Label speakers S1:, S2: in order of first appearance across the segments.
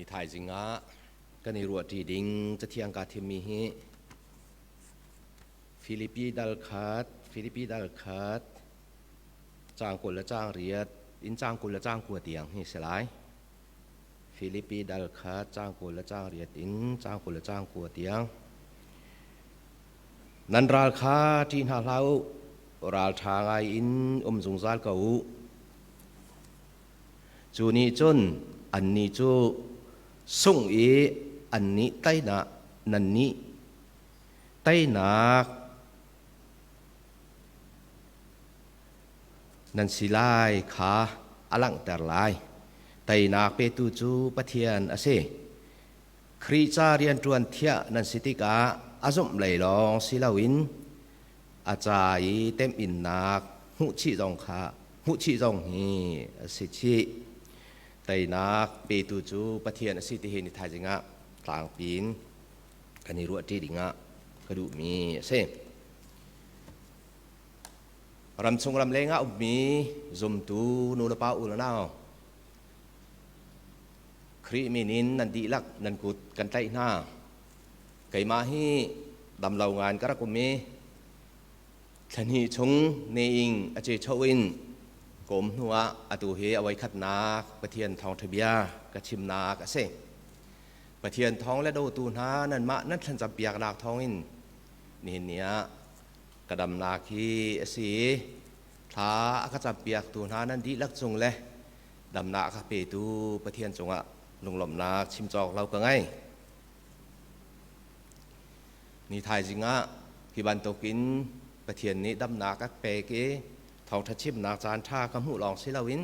S1: Ni thaizing ah kan i ruahṭi ding cathiang kaa thimmi hi Filipi dal khat, Filipi dal khat, caang 20 le caang riat in caang 20 le caang 9 tiang hi si lai. Filipi dal khat, caang 20 le caang riat in caang 20 le caang 9 tiang. Nan ral kha ṭih hna hlah u, ral ṭha ngai in um zungzal ko u. Cu nih cun annih cu sungh i annih teinak nannih teinak nan si lai kha a langhter lai. Teinak petu cu Pathian a si. Khrih ca rianṭuan thiah nan si tikah a zumh lei lawng si loin a ca i temhinnak hmuhchih zong kha hmuhchih zong hi a si chih. Teinak petu cu Pathian a si ti hi ni thaizing ah tlangpi in kan i ruahṭi dingah ka duhmi a si. Ramchung ramleng ah ummi zumtu nulepa u le nau Khrih min in nan dihlak nan kut kan tlaih hna. Keimah hi damlo ngan ka rak um i thlahnih chung neing a ce cho in ka um hnuah atu hi a voikhatnak Pathian thawngṭha bia ka chimnak a si. Pathian thawng le dawtu hna nanmah nan thlacampiaknak thawngin nihin ni ah ka damnak hi a si i thla a ka campiaktu hna nan dihlak cung le damnak a ka petu Pathian cungah lunglawmhnak chim cawk lo ka ngei. Ni thaizing ah hi bantukin Pathian nih damnak a pek i thawngṭha chimnak caan ṭha ka hmuh lawng si loin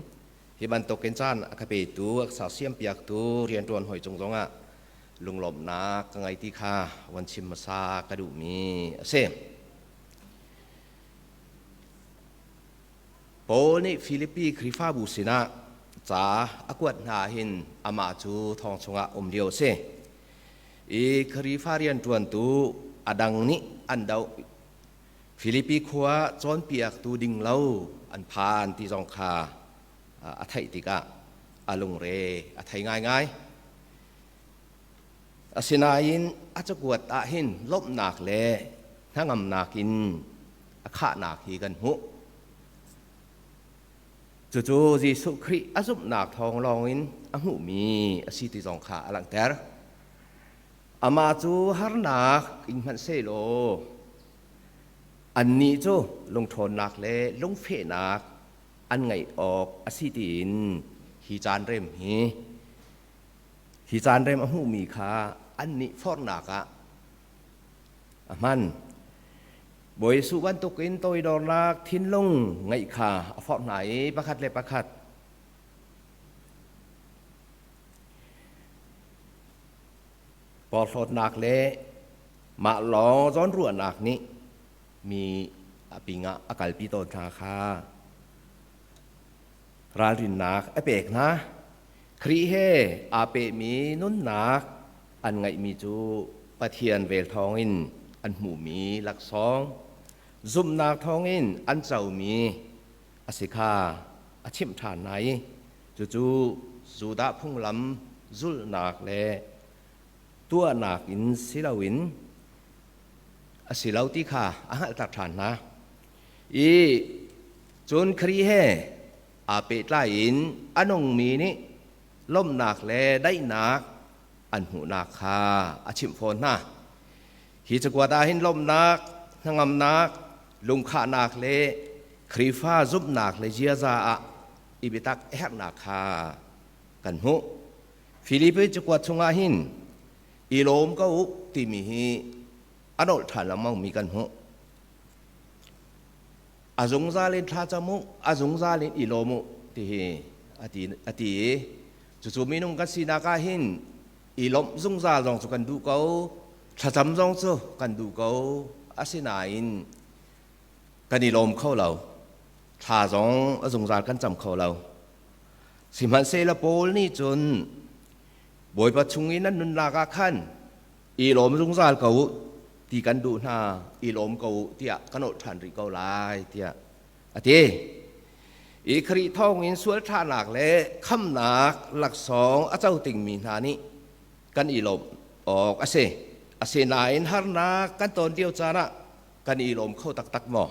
S1: hi bantukin caan a ka petu a ka sersiampiaktu rianṭuan hawi cung zongah lunglawmhnak ka ngei ti kha van chim hmasa ka duhmi a si. Paul nih Filipi Khrihfabu sinah ca a kuat hna hin amah cu thong chungah um lio a si. I Khrihfa rianṭuantu a dang nih an doh. Filipi khua cawnpiaktu ding lo an phan ti zong kha a theih tikah a lungre a thei ngaingai. Asinain a cakuat ah hin lawmhnak le hnangamnak in a khahnak hi kan hmuh. Cucu Jesuh Khrih a zumhnak thawng lawngin a hmuhmi a si ti zong kha a langhter. Amah cu harnak ing hmanhsehlaw annih cu lungṭhawnnak le lungfehnak an ngeih awk a si tiin hi caan rem hi hi caan rem a hmuhmi kha annih forhnak ah a hman. Bawi Jesuh bantukin toidornak thinlung ngeih kha a forh hna i pakhat le pakhat porhlawtnak le mah lawng zawnruahnak nih mi a pingah a kalpi tawn hna kha ralrinnak a pek hna. Khrih he aa pehmi nunnak an ngeihmi cu Pathian vel thawngin an hmuhmi laksawng, zumhnak thawngin an comi a si kha a chimh ṭhan hna i cucu Judah phunglam zulhnak le tuahnak in si loin a si lo ti kha a hngalhter ṭhan hna. I cun Khrih he aa pehtlai in a nungmi nih lawmhnak le daihnak an hmuhnak kha a chimh fawn hna. Hi cakuat ah hin lawmhnak, hnangamnak, lungkhahnak le Khrihfa zumhnak le ziaza ah i biatak a herhnak kha kan hmuh. Filipi cakuat chungah hin i lawm ko u timi hi a nolh ṭhan lengmangmi kan hmuh. A zungzal in thlacam u, a zungzal in i lawm u ti hi a ti, a ti i cucu minung kan sinak ah hin i lawmh zungzal zong cu kan duh ko, thlacam zong cu kan duh ko, asinain kan i lawm kho lo, thla zong a zungzal kan cam kho lo. Sihmanhsehlaw Paul nih cun Bawipa chung i nan nunnak ah khan i lawm zungzal ko u ti kan duh hna, i lawm ko u tiah kan awh ṭhan rih ko lai tiah a ti. I Khrih thawngin sual ṭhanak le khamnak laksawng a co tingmi hna nih kan i lawmh awk a si. Asinain harnak kan ton lio caan ah kan i lawm kho taktak maw?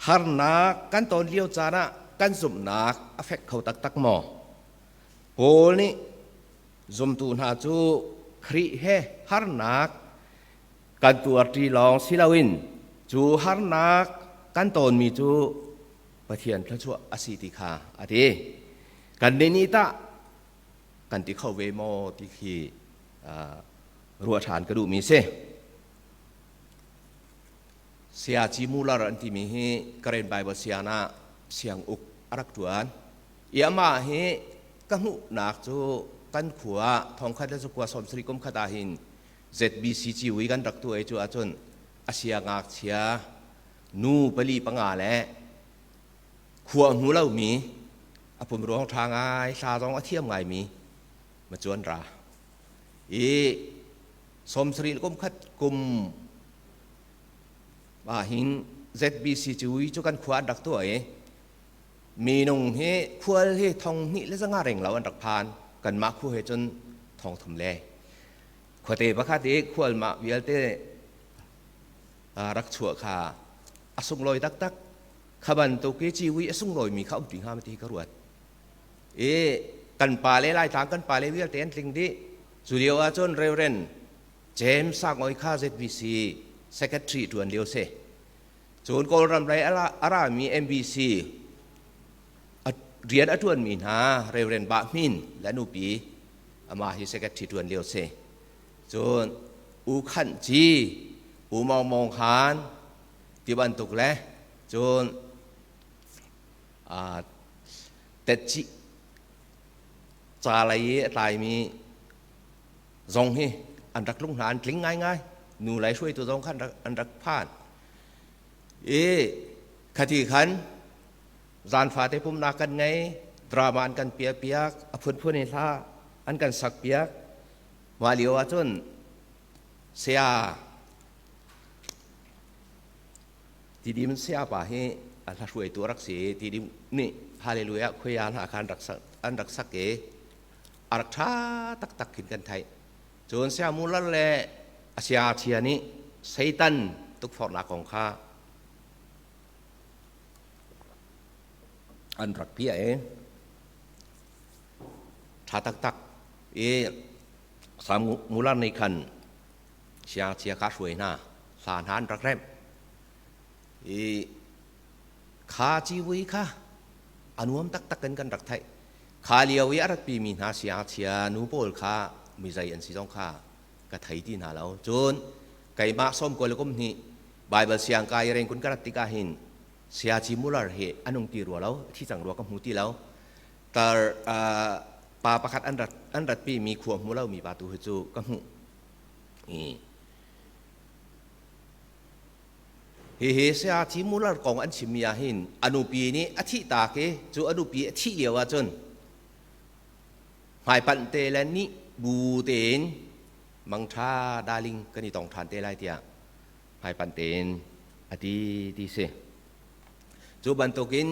S1: Harnak kan ton lio caan ah kan zumhnak a fek kho taktak maw? Paul nih zumtu hna cu Khrih he harnak kan tuarṭi lawng si loin cu harnak kan tonmi cu Pathian thluachuah a si ti kha a ti. Kannih nih tah kan ti kho ve maw ti khi ruah ṭhan ka duhmi si. Sayaci Muller an timi hi Karen Bible sian ah sianguk a rak ṭuan. I amah hi ka hmuhnak cu kan khua 1970 kum khat ah hin ZBC ciwi kan rak tuah i cu ahcun a siangngakchia nu pali panga le khua hmu lomi a pum ruang ṭha ngai hla zong a thiam ngaimi macuan ra i 70 kum khat kum ah hin ZBC cui cu kan khua an rak tuah i minung hi khual hi 2,000 le 500 reng lo an rak phan. Kanmah khu he cun 3,000 le khuate pakhat i khual mah vialte rak chuah kha a sunglawi taktak. Kha bantuk i ciwi a sunglawimi kha um ti hnga ma ti ka ruat i kan pa le Laitlang kan pa le vialte an tling dih. Cu lio ah cun Reverend James Sangoi kha ZBC secretary ṭuan lio si. Cun Kawlram lei a rami MBC rian a ṭuanmi hna Reverend Bah Hmin le nupi, amah hi secretary ṭuan lio si. Cun U Khanh Ci, U Maung Maung Han ti bantuk le cun Tetci ca lei i a tlaimi zong hi an rak tlung hna, an tling ngaingai. Nu lei hruaitu zong khan an rak phan i khati khan zan fate pumnak kan ngei, drama an kan piah piak, a phunphun in hla an kan sak piak. Mah lio ahcun saya Tidim saya pa hi a hla hruaitu a rak si. Tidim nih Hallelujah khuaya hna kha an rak sak i a rak ṭha taktak khin kan theih. Cun saya Muller le a siangngakchia nih Satan tukforhnak kong kha an rak piah i ṭha taktak i Sam Muller nih khan siangngakchia kha a hruai hna, hla hna an rak remh i kha civui kha a nuam taktak in kan rak theih. Kha lio i a ratpimi hna siangngakchia nu pawl kha mizei an si zong kha ka thei ti hna lo. Cun keimah 19 le kum hnih Baibal siangkai i Rengkun ka rat tikah hin Sayaci Muller hi a nung ti rua lo, thi cang rua ka hmu ti lo. Tar pa pakhat an ratpimi khua hmu lomi pa tu hi cu ka hmuh. Hihi Sayaci Muller kong an chimmi ah hin a nupi nih a thih taak i cu a nupi a thih lio ahcun hmaipanh te le nih bu tein mangṭha darling kan i tong ṭhan te lai tiah hmaipanh tein a ti ti si. Cu bantukin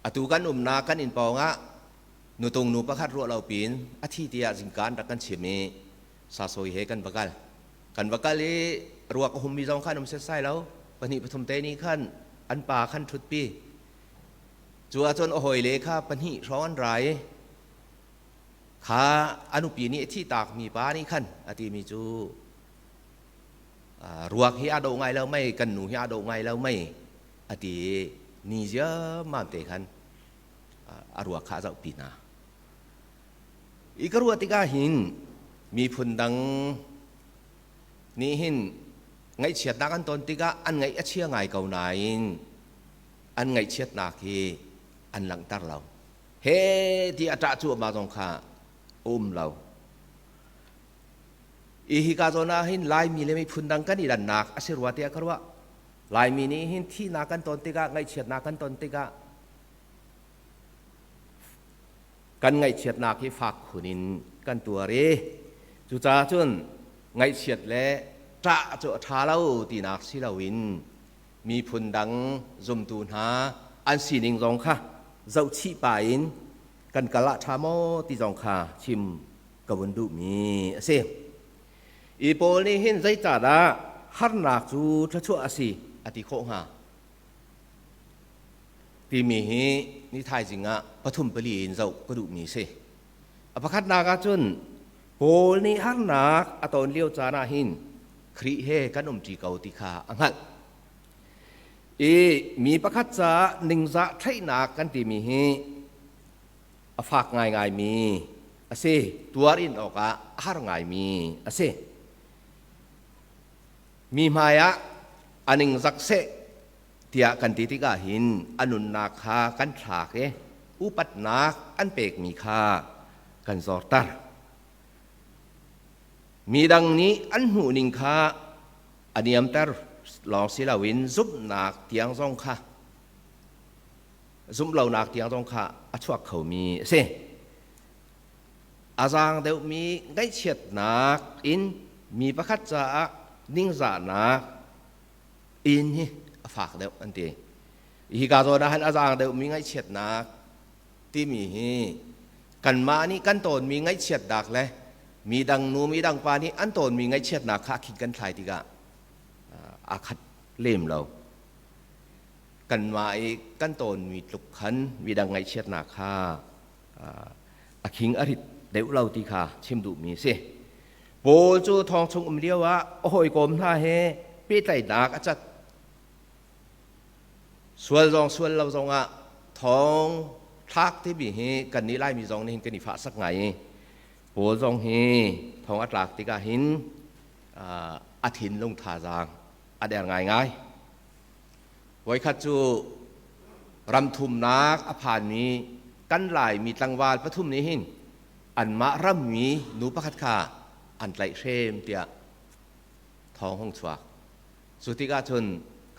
S1: atu kan umnak kan inn pawngah nutung nu pakhat ruah lo piin a thi tiah zingka an rak kan chim i sasawi he kan va kal. Kan va kal i ruak a hummi zong khan um setsai lo. Pahnih pathum te nih khan an pa khan ṭhutpi. Cu ahcun a hawile kha pahnih hrawng an ra i kha a nupi nih a thihtakmi pa nih khan a timi cu ruak hi aa dawh ngai lo mei, kan nu hi aa dawh ngai lo mei a ti i ni ziammam te khan a ruak kha a zohpi hna. I ka ruah tikah hin miphun dang nih hin ngaihchiatnak an ton tikah an ngaih a chia ngai ko nain an ngaihchiatnak hi an langhter lo. He ti a ṭah cuahmah zong kha a um lo. I hika zawn ah hin Laimi le miphun dang kan i dannak a si rua tiah ka ruah. Laimi nih hin thihnak kan ton tikah, ngaihchiatnak kan ton tikah kan ngaihchiatnak hi fak khun in kan tuar i cucaah cun ngaihchiat le ṭah cu a ṭha lo tinak si loin miphun dang zumtu hna an sining zong kha zohchih pah in kan kal ah ṭha maw ti zong kha chim. ka vun duhmi a si. I Paul nih hin zeicahdah harnak cu thluachuah a si a ti khawh hnga? Timi hi ni thaizing ah pathum pali in zoh ka duhmi a si. A pakhatnak ah cun Paul nih harnak a ton lio caan ah hin Khrih he kan umṭi ko ti kha a hngalh. I mi pakhat caah ningzah theihnak kan timi hi a fak ngaingaimi a si, tuar in awkah a har ngaimi a si. Mi hmaiah a ningzak seh tiah kan ti tikah hin a nunnak kha kan thlak i upatnak an pekmi kha kan zorter. Mi dang nih an hmuhning kha a niamter lawng si loin zumhnak tiang zong kha zumhlonak tiang zong kha a chuak khomi a si. A zaang deuhmi ngaihchiatnak in mi pakhat caah ningzahnak in hi a fak deuh an ti. Hi ka zawn ah hin a zaang deuhmi ngaihchiatnak timi hi kanmah nih kan tawnmi ngaihchiatnak le mi dang nu mi dang pa nih an tawnmi ngaihchiatnak kha a khin kan thlai tikah aa khat lem lo. Kanmah i kan tawnmi tluk khan midang ngaihchiatnak kha a khing a rit deuh lo ti kha chim duhmi a si. Paul cu thong chung um lio ah a hawikom hna he pehtlaihnak a cat. Sual zong sual lo zong ah thong thlak timi hi kannih Laimi zong nih hin kan i fahsak ngai i Paul zong hi thong a tlak tikah hin a thinlung thazaang a der ngaingai. Voikhat cu ramthumnak a phanmi kan Laimi tlangval pathum nih hin anmah rammi nu pakhat kha an tlaihhrem tiah thawng hung chuak. Cu tikah cun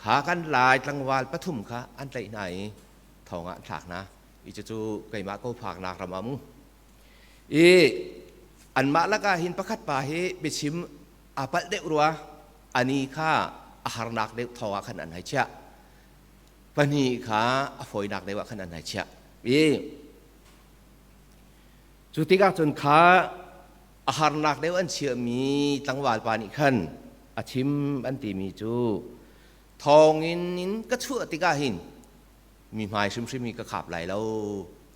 S1: kha kan Lai tlangval pathum kha an tlaih hna i thawng ah an thlak hna. I cucu keimah ko phaknak ram ah mu. I anmah lakah hin pakhat pa hi biachim aa palh deuh rua ani kha a harnak deuh thawng ah khan an hei chiah. Pahnih kha a fawinak deuh ah khan an hei chiah. I cu tikah cun kha a harnak deuh an chiahmi tlangval pa nih khan a chim an timi cu thawngin in ka chuah tikah hin mi hmai hrimhrim hi ka khap lai lo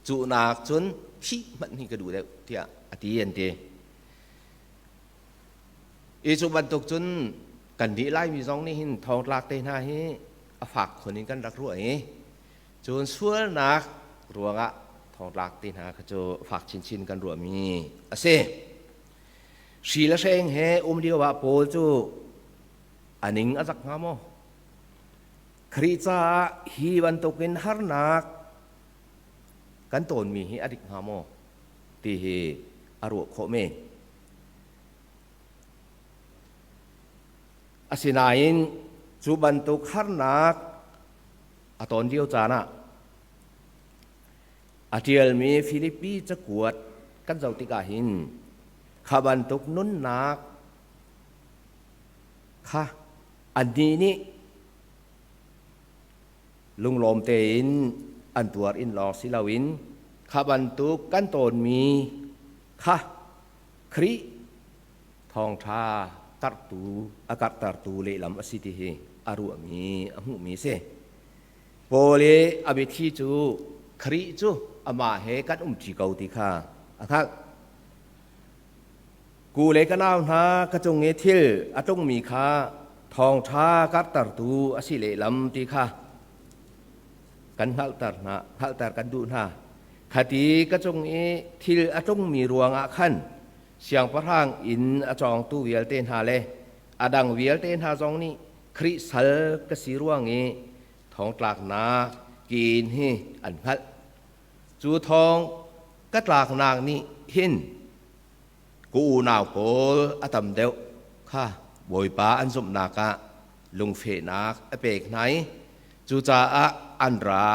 S1: cu nak cun thih hmanh hi ka duh deuh tiah a ti an ti. I cu bantuk cun kan nih Laimi zong nih hin thongtlak te hna hi a fak khun in kan rak ruah i cun sualnak ruangah thongtlak te hna kha cu fak chinchin kan ruahmi a si. Hri le hreng he um lio ah Paul cu a ning a zak hnga maw? Khrih caah hi bantukin harnak kan tawnmi hi a dik hnga maw ti hi a ruah khawh men. Asinain cu bantuk harnak a ton lio caan ah a ṭialmi Filipi cakuat kan zoh tikah hin kha bantuk nunnak kha annih nih lunglawm tein an tuar in lawng si loin kha bantuk kan tawnmi kha Khrih thawngṭha karhtu a karhtertu lehlam a si ti hi a ruahmi a hmuhmi a si. Paul i a biathli cu Khrih cu amah he kan umṭi ko ti kha a hngalh. Ku le ka nau hna ka cung i thil a tlungmi kha thawngṭha karhtertu a si lehlam ti kha kan hngalhter hna hngalhter kan duh hna. Khati ka cung i thil a tlungmi ruangah khan siangpahrang inn a cawngtu vialte hna le a dang vialte hna zong nih Khrih sal ka si ruang i thongtlaknak kin hi an hngalh. Cu thong ka tlaknak nih hin ka unau pawl a tam deuh kha Bawipa an zumhnak ah lungfehnak a pek hna i cucaah an ra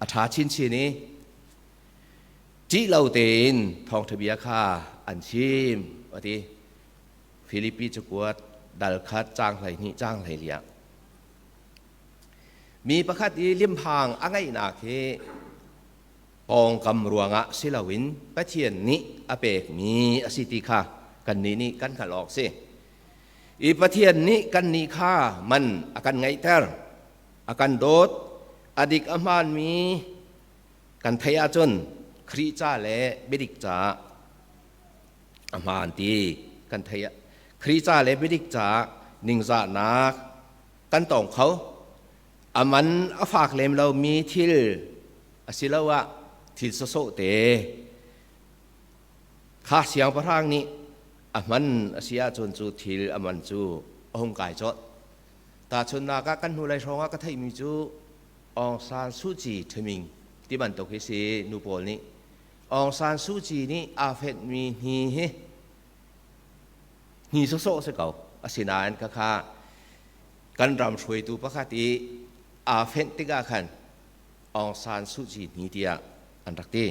S1: a ṭha chinchin i ṭih lo tein thawngṭha bia kha an chim a ti. Filipi cakuat dal khat caang 12 caang 14 ah. Mi pakhat i limhang a ngeihnak hi Pawngkam ruangah si loin Pathian nih a pekmi a si ti kha kannih nih kan hngalh awk si. I Pathian nih kannih kha man a kan ngeihter, a kan dawt, a dik a hmaanmi kan theih ahcun Khrih ca le biadik caah a hmaan ti kan theih. Khrih ca le biadik caah ningzahnak kan tong kho. A man a fak lem lomi thil asiloah thil sawsawh te kha siangpahrang nih a hman a si ahcun cu thil a man cu a hung kai colh. Tahchunhnak ah kan hnulei hrawng ah ka theihmi cu Aung San Suu Kyi ṭhiming ti bantuk hi si nu pawl nih Aung San Suu Kyi nih aa fenhmi hni hi hni sawsawh si ko. Asinain khakha kan ram hruaitu pakhat i aa fenh tikah khan Aung San Suu Kyi hni tiah an rak ti.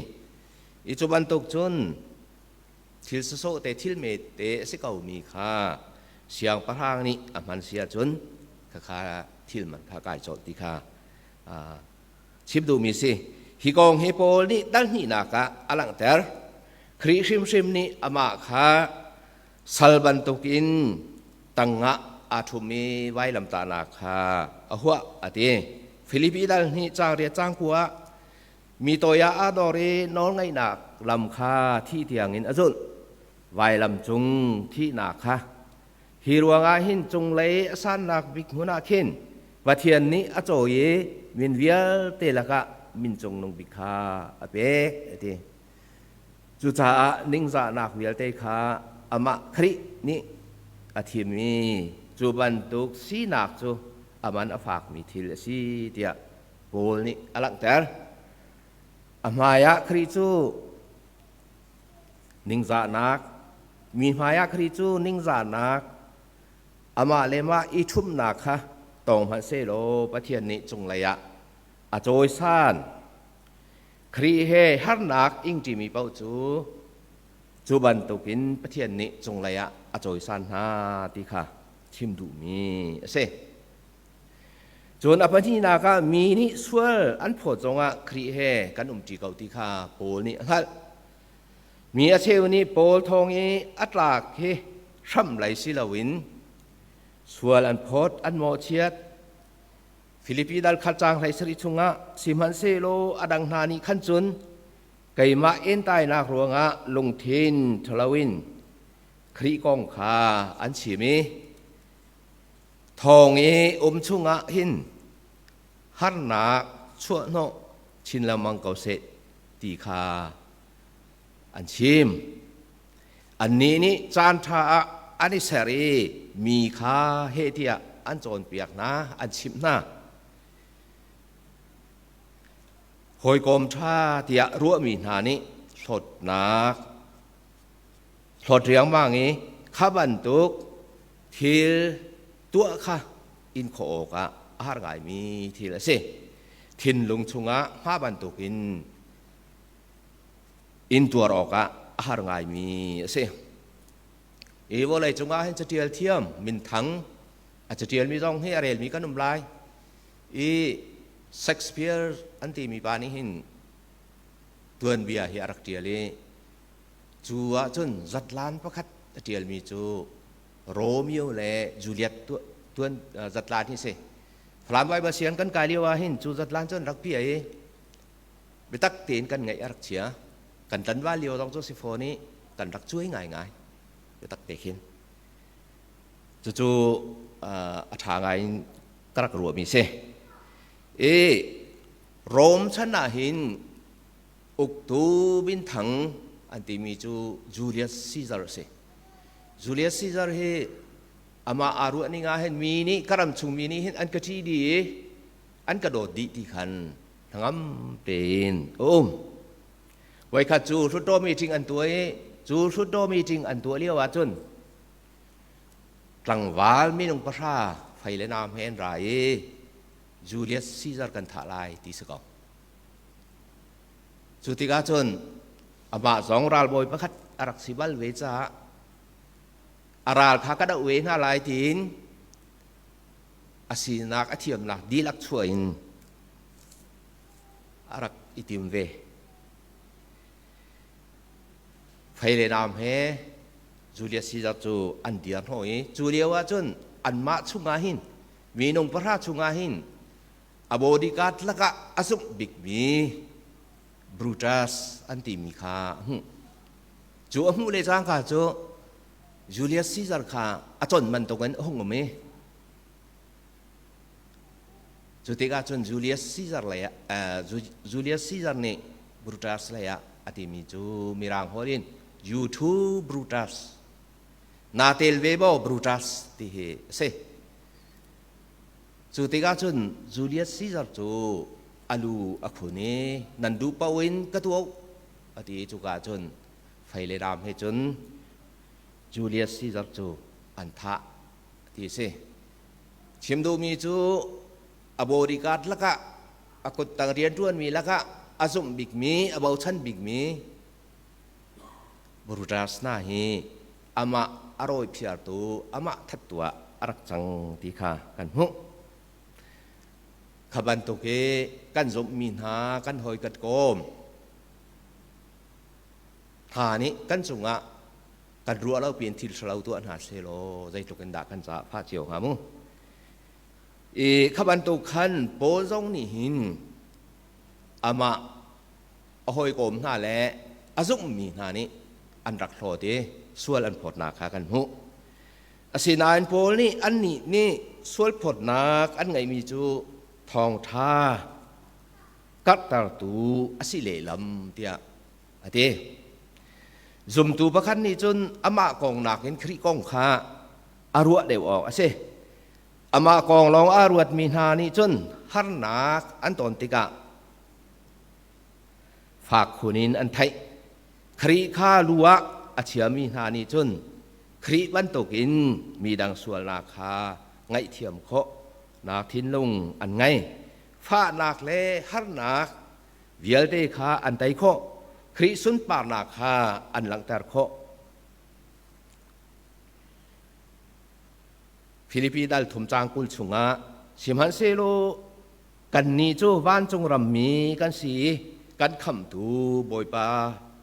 S1: I cu bantuk cun thil sawsawh te thil mete a si komi kha siangpahrang nih a hman si ahcun khakha thil man kha kai colh ti kha chim duhmi si. Hi kong hi Paul nih dal hnihnak ah a langhter. Khrih hrimhrim nih amah kha sal bantukin tangah aa ṭhummi vailamtahnak kha a huah a ti. Filipi dal hnih caang riat caang kua ah mi toi ah aa dor i nawlngaihnak lam kha thih tiangin a zulh. Vailam cung thihnak kha hi ruangah hin cunglei a sannak bik hmun ah khin Pathian nih a cawi i min vialte lakah min cungnung bik kha a pek a ti. Cucaah ningzahnak vialte kha amah Khrih nih a thim i cu bantuk sinak cu a man a fakmi thil a si tiah Paul nih a langhter. A hmaiah Khrih cu ningzahnak, mi hmaiah Khrih cu ningzahnak, amah le mah i ṭhumhnak kha tong hmanh sehlaw Pathian nih cunglei ah a cawisan. Khrih he harnak ingṭimi paoh cu cu bantukin Pathian nih cunglei ah a cawisan hna ti kha chim duhmi a si. Cun a pahnihnak ah mi nih sual an phawt zongah Khrih he kan umṭi ko ti kha Paul nih a hngalh. Mi a cheu nih Paul thawng i a tlak hi hramh lei si loin sual an phawt, an mawhchiat. Filipi dal khat caang 17 chungah sihmanhsehlaw a dang hna nih khan cun keimah entainak ruangah lungthin ṭhalo in Khrih kong kha an chim i thawng i um chungah hin harnak chuahhnawh chin lengmang ko seh ti kha an chim. Annih nih caan ṭha ah an i ser i mi kha heh tiah an cawnpiak hna, an chimh hna. Hawikom ṭha tiah ruahmi hna nih hlawtnak hlawt riangmang i kha bantuk thil tuah kha in khawh awkah a har ngaimi thil a si. Thinlung chungah hma bantukin intuar awkah a har ngaimi a si. Hi vawlei cungah hin catial thiam minthang a catialmi zong hi a relmi kan um lai. I Shakespeare an timi pa nih hin tuanbia hi a rak tial i cu ahcun zatlan pakhat a tialmi cu Romeo le Juliet tuan zatlan hi si. Falam Bible siang kan kai lio ah hin cu zatlan cu an rak pia i biatak tein kan ngaih a rak chia. Kan tlanval lio zong cu si fawn i kan rak cuai ngaingai biatak te khin. Cucu a ṭha ngai in ka rak ruahmi si. I Rom chan ah hin uktu minthang an timi cu Julius Caesar a si. Julius Caesar hi amah aa ruah ning ah hin mi nih ka ram chung mi nih hin an ka ṭih dih i an ka dawt dih ti khan hnangam tein a um. Voikhat cu Hluttaw meeting an tuah i cu Hluttaw meeting an tuah lio ahcun tlangval minung pahra fei le nam he an ra i Julius Caesar kan thah lai ti si ko. Cu tikah cun amah zong ralbawi pakhat a rak si bal ve caah a ral kha ka doh ve hna lai tiin a sinak a thiamnak dihlak chuah in a rak i tim ve. Fei le nam he Julius Caesar cu an dir hnawh i cu lio ah cun anmah chungah hin minung pahra chungah hin a bodyguard lakah a zumh bikmi Brutus an timi kha a hmuh. Cu a hmuh le cangka cu Julius Caesar kha a con bantukin a hung um i cu tikah cun Julius Caesar lei ah Julius Caesar nih Brutus lei ah a timi cu Mirang holh in you too Brutus naa tel ve maw Brutus ti hi a si. Cu tikah cun Julius Caesar cu a lu a khun i nan duh paoh in ka tuah a ti i cuka cun fei le ram he cun Julius Caesar cu an thah ti a si. Chim duhmi cu a bodyguard lakah a kuttang rianṭuanmi lakah a zumh bikmi, a bochan bikmi Brutus hna hi amah a rawiphiartu, amah thattu ah a rak cang ti kha kan hmuh. Kha bantuk i kan zumhmi hna kan hawi kan kawm hna nih kan cungah kan ruah lo piin thil ṭhalo tuah hna sehlaw zeitluk in dah kan caah fah cio hnga mu. I kha bantuk khan Paul zong nih hin amah a hawikom hna le a zumhmi hna nih an rak hlawt i sual an phawtnak kha kan hmuh. Asinain Paul nih annih nih sualphawtnak an ngeihmi cu thawngṭha karhtertu a si lehlam tiah a ti. Zumtu pakhat nih cun amah kong nakin Khrih kong kha a ruah deuh awk a si. Amah kong lawng aa ruatmi hna nih cun harnak an ton tikah fak khun in an theih. Khrih kha lu ah a chiami hna nih cun Khrih bantukin midang sualnak kha ngaihthiam khawh nak thinlung an ngei. Fahnak le harnak vialte kha an tei khawh. Khrih sunparnak kha an langhter khawh. Filipi dal thum caang 20 chungah sihmanhsehlaw kannih cu vancung rammi kan si i kan khamhtu Bawipa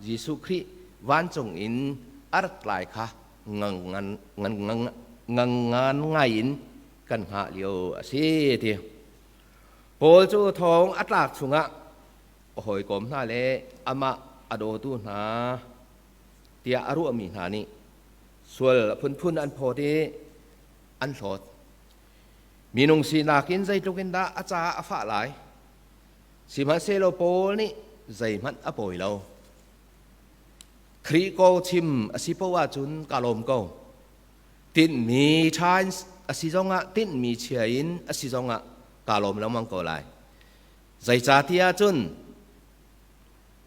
S1: Jesuh Khrih vancung in a rat lai kha ngangngan ngai in kan hngah lio a si ti. Paul cu thong a tlak chungah a hawikom hna le amah a dawtu hna tiah a ruahmi hna nih sual a phunphun an phawt i an hlawt. Minung sinak in zeitluk in dah a caah a fah lai? Sihmanhsehlaw Paul nih zeihmanh a pawi lo. Khrih ko chim a si poah ahcun ka lawm ko. Tinhmi ṭha in a si zongah tinhmi chia in a si zongah kaa lawm lengmang ko lai. Zeicahtiah cun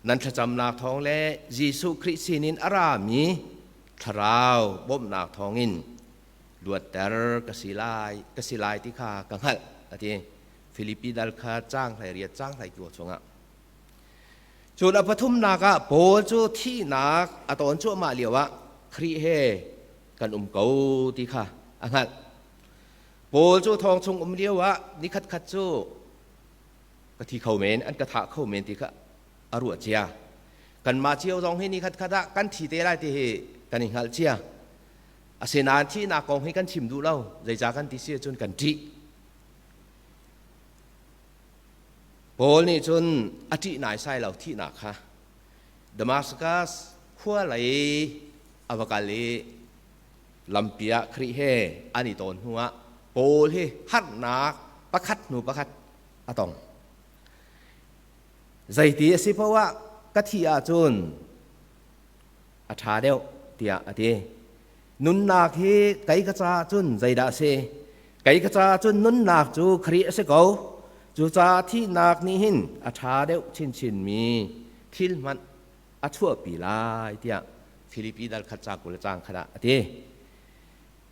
S1: nan thlacamnak thawng le Jesuh Khrih sinin a rami thlarau bawmhnak thawngin luatter ka si lai ka si lai ti kha ka hngalh a ti. Filipi dal kha caang 18 caang 19 chungah. Cun a pathumnak ah Paul cu thihnak a tawn cuahmah lioah Khrih he kan um ko ti kha a hngalh. Paul cu thong chung um lioah nikhat khat cu ka thi kho men, an ka thah kho men ti kha a ruah cia. Kanmah cio zong hi nikhat khat ah kan thi te lai ti hi kan i hngalh cia. Asinain thihnak kong hi kan chim duh lo. Zeicah kan ti si ahcun kan ṭih. Paul nih cun a ṭih naisai lo thihnak kha. Damascus khua lei a va kal i lampi ah Khrih he an i tawn hnuah Paul hi harnak pakhat hnu pakhat a tong. Zeiti a si paoh ah ka thih ahcun a ṭha deuh tiah a ti. Nunnak hi kei ka caah cun zeidah a si? Kei ka caah cun nunnak cu Khrih a si ko. Cucaah thihnak nih hin a ṭha deuh chinchinmi thil hmanh a chuahpi lai tiah Filipi dal khat ca 20 caang khat ah a ti.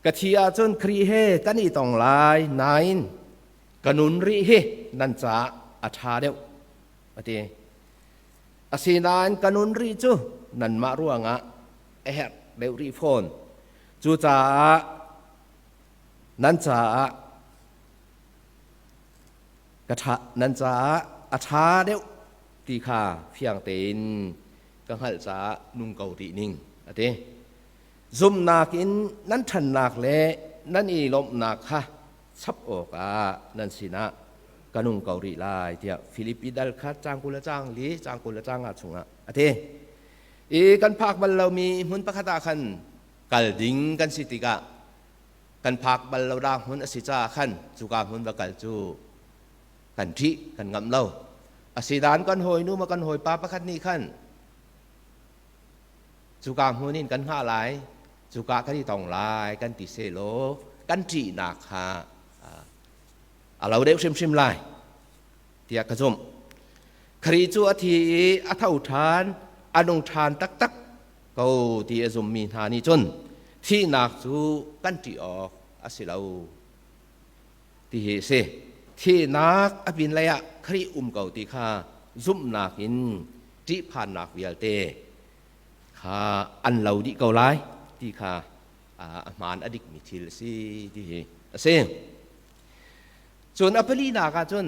S1: Ka thi ahcun Khrih he kan i tong lai nain ka nun rih hi nan caah a ṭha deuh a ti. Asinain ka nun rih cu nanmah ruangah a herh deuh rih fawn. Cucaah nan caah ka ṭha, nan caah a ṭha deuh ti kha fiang tein ka ka hngalh caah nung ko rih ning, a ti. Zumhnak in nan ṭhannak le nan i lawmhnak kha chap awkah nan sinah ka nung ko rih lai, tiah Filipi dal kha caang 20 le caang li, caang 20 le caang nga chungah a ti. I kan phak bal lomi hmun pakhat ah khan kal ding kan si tikah kan phak bal lo dah hmun a si caah khan cuka hmun va kal cu kan ṭih, kan ngamh lo. Asidan kan hawinu ma kan hawipa pakhat nih khan cuka hmun in kan hngah lai, cuka kan i tong lai kan ti selaw kan ṭihnak kha a lo deuh hrimhrim lai tiah ka zumh. Khrih cu a thi i a tho ṭhan, a nung ṭhan taktak ko ti a zummi hna nih cun thihnak cu kan ṭih awk a si lo ti hi a si. Thihnak a pinlei ah Khrih um ko ti kha zumhnak in ṭihphannak vialte kha an lo dih ko lai ti kha a hmaan a dikmi thil a si ti hi a si. Cun a palinak ah cun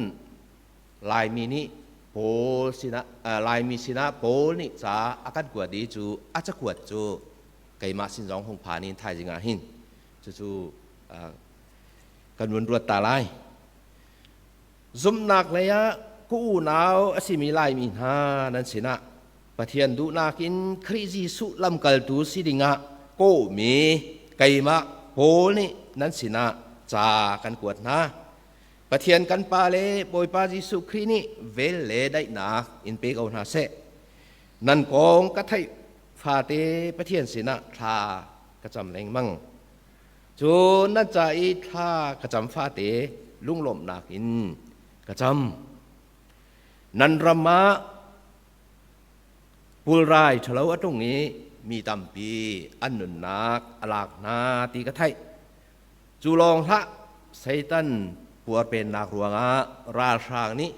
S1: Laimi nih Paul sinah Laimi sinah Paul nih ca a kan kuat i cu a cakuat cu keimah sin zong hung phan in thaizing ah hin cucu kan vun ruat ta lai. Zumhnak lei ah ka unau a simi Laimi hna nan sinah Pathian duhnak in Khrih Jesuh lamkaltu si dingah kawhmi keimah Paul nih nan sinah ca kan kuat hna. Pathian kan Pa le Bawipa Jesuh Khrih nih vel le daihnak in pe ko hna seh. Nan kong ka theih fate Pathian sinah thla ka cam lengmang. Cun nan ca i thla ka cam fate lunglawmhnak in ka cam. Nan ram ah pulrai ṭhalo a tlung i mi tampi an nunnak a lak hna ti ka theih. Cu lawng hlah, Satan puarpennak ruangah ralhrang nih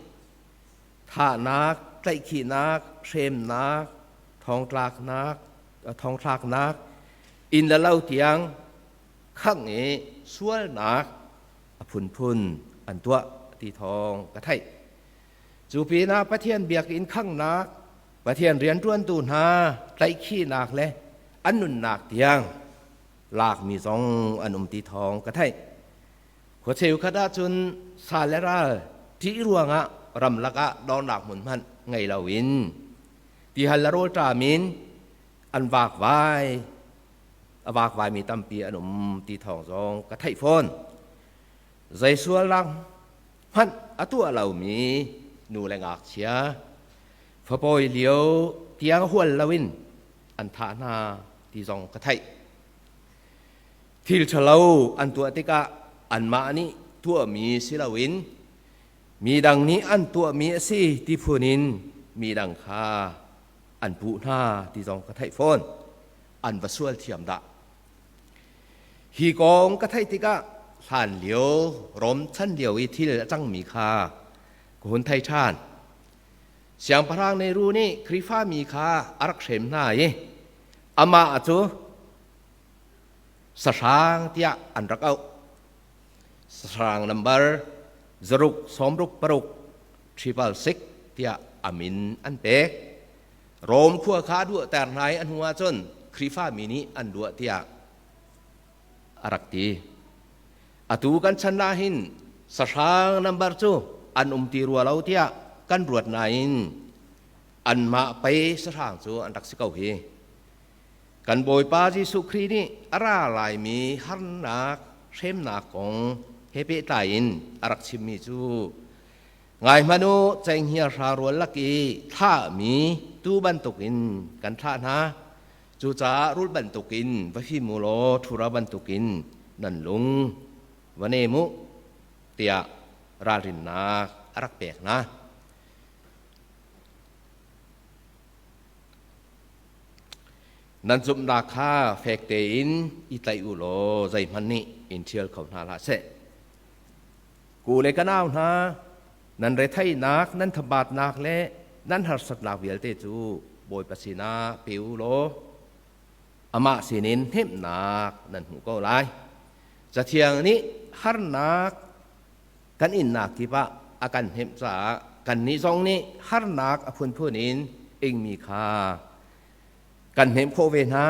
S1: thahnak, tlaihkhihnak, hremnak, thongtlaknak, thongthlaknak, inn le lo tiang khangh i sualnak a phunphun an tuah ti thawng ka theih. Cu pinah Pathian biakinn khanghnak, Pathian rianṭuantu hna tlaihkhihnak le an nunnak tiang lakmi zong an um ti thawng ka theih. Khua cheukhat ahcun sa le ral ṭih ruangah ramlak ah dornak hmun hmanh ngei loin tihal le rawlṭam in an vakvai a vakvaimi tampi an um ti thawng zong ka theih fawn. Zei sualnak hmanh a tuah lomi nu le ngakchia fapawi lio tiang hual loin an thah hna ti zong ka theih. Thil ṭhalo an tuah tikah anmah nih tuahmi si loin midang nih an tuahmi a si ti phun in midang kha an puh hna ti zong ka theih fawn. An va sual thiam dah. Hi kong ka theih tikah hlan lio Rom chan lio i thil a cangmi kha ka hun thei ṭhan. Siangpahrang Nehru nih Khrihfami kha a rak hrem hna i amah cu sahrang tiah an rak auh. Sahrang nambar 666 666 tiah a min an pek. Rom khua kha a duahter hna i a hnu ahcun Khrihfami nih an duah tiah a rak ti. Atu kan chan ah hin sahrang nambar cu an um ti rua lo tiah kan ruat nain anmah pei sahrang cu an rak si ko hi. Kan Bawipa Jesuh Khrih nih a ra laimi harnak hremnak kong he pehtlai in a rak chimmi cu ngai hmanh u, cenghngia hra rual lak i thlahmi tuu bantukin kan thlah hna. Cucaah rul bantukin va fim u law ṭhura bantukin nan lung va nem u tiah ralrinnak a rak pek hna. Nan zumhnak kha fek tein i tlaih u law zeihmanh nih in ṭhial kho hna hlah seh. Ku le ka nau hna, nan retheihnak, nan thabatnak le nan harsatnak vialte cu Bawipa sinah pe u law amah sinin hnemhnak nan hmuh ko lai. Cathiang nih harnak kan innak kip ah a kan hnemh caah kannih zong nih harnak a phunphun in ingmi kha Kan hnemh khawh ve hna.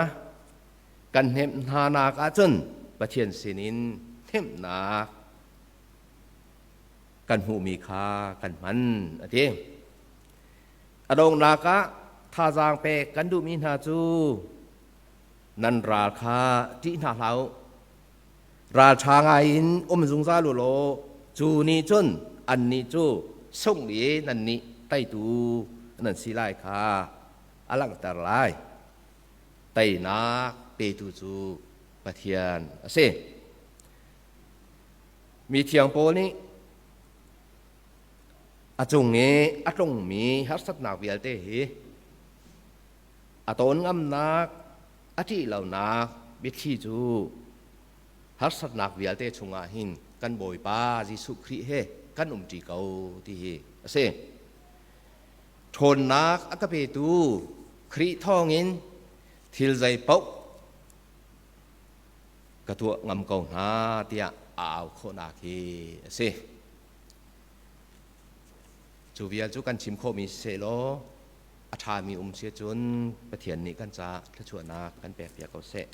S1: Kan hnemh hna nak ahcun Pathian sinin hnemhnak kan hmuhmi kha kan hman a ti. A donghnak ah thazaang pek kan duhmi hna cu nan ral kha ṭih hna hlah u. Ralṭha ngai in um zungzal u law cu nih cun annih cu sungh i nannih teitu nan si lai kha a langhter lai. Teinak petu cu Pathian a si. Mi thiang Paul nih a cung i a tlungmi harsatnak vialte hi a tawn ngamnak, a ṭih lonak biathli cu harsatnak vialte chungah hin kan Bawipa Jesuh Khrih he kan umṭi ko ti hi a si. Ṭhawnnak a ka petu Khrih thawngin thil zei paoh ka tuah ngam ko hna tiah a au khawhnak hi a si. Cu vial cu kan chim khawhmi siseh law a ṭhami um si cun Pathian nih kan caah thluachuahnak kan pekpiak ko seh.